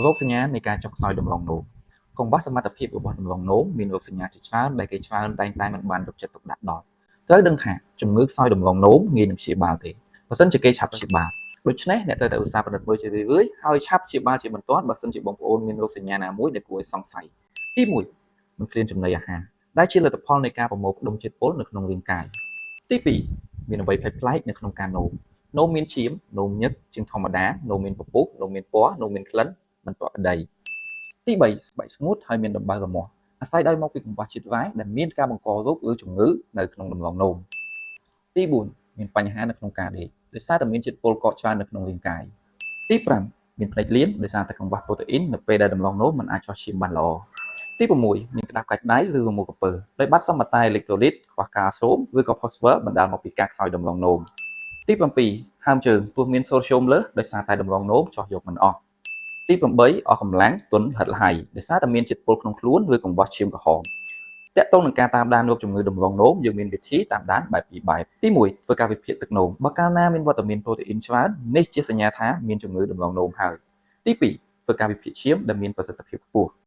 រោគសញ្ញានៃការចុះខ្សោយតម្រងនោមកង្វះសមត្ថភាពរបស់តម្រងនោមមានរោគសញ្ញាជាច្រើនដែលគេច្រើនតែងតែមិនបានយកចិត្តទុកដាក់ដល់ត្រូវដឹងថាជំងឺខ្សោយតម្រងនោមងាយនឹងព្យាបាលទេបើសិនជាគេឆាប់ព្យាបាលដូច្នេះអ្នកត្រូវតែឧស្សាហ៍ពិនិត្យមើលជារឿយៗហើយឆាប់ព្យាបាលជាបន្ទាន់បើសិនជាបងប្អូនមានរោគសញ្ញាណាមួយដែលគួរឲ្យសង្ស័យទី1មិនឃ្លានចំណីអាហារដែលជាលទ្ធផលនៃការប្រមូលផ្ដុំជាតិពុលនៅក្នុងរាងកាយទី2មានអ្វីប្លែកៗនៅក្នុងការនោមនោមមានឈាមនោមញឹកជាងធម្មតានោមមានពពុះនោមមានពណ៌នោមមានក្លិនមិនប្រក្រតីទី3ស្បែកស្ងួតហើយមានដំបៅរមាស់អាស្រ័យដោយមកពីកង្វះជាតិរ៉ែដែលមានការបង្ករោគឬជំងឺនៅក្នុងតម្រងនោមទី4មានបញ្ហានៅក្នុងការដេកដោយសារតែមានជាតិពុលកកច្រើននៅក្នុងរាងកាយទី5មានភ្នែកលៀនដោយសារតែកង្វះប្រូតេអ៊ីននៅពេលដែលតម្រងនោមមិនអាចចោះឈាមបានល្អទី6មានក្តាប់កាច់ដៃឬរមួលក្រពើដោយបាត់សមតាអេឡិចត្រូលីតខ្វះកាល់ស្យូមឬក៏ផូស្វ័របណ្ដាលមកពីការខ្សោយតម្រងនោមទី7ហើមជើងទោះមានសូដ្យូមលើសដោយសារតែតម្រងនោមចោះយកមិនអស់ទី8អស់កម្លាំងទន់ហិតលហៃដោយសារតែមានជាតិពុលក្នុងខ្លួនឬកង្វះឈាមក្រហមទាក់ទងនឹងការតាមដានរោគជំងឺតម្រងនោមយើងមានវិធីតាមដានបែបពីរបែបទី1ធ្វើការវិភាគទឹកនោមបើកាលណាមានវត្តមានប្រូតេអ៊ីនច្រើននេះជាសញ្ញាថាមានជំងឺតម្រងនោមហើយទី2ធ្វើការវិភាគឈាមដែលមានប្រសិទ្ធភាពខ្ពស់។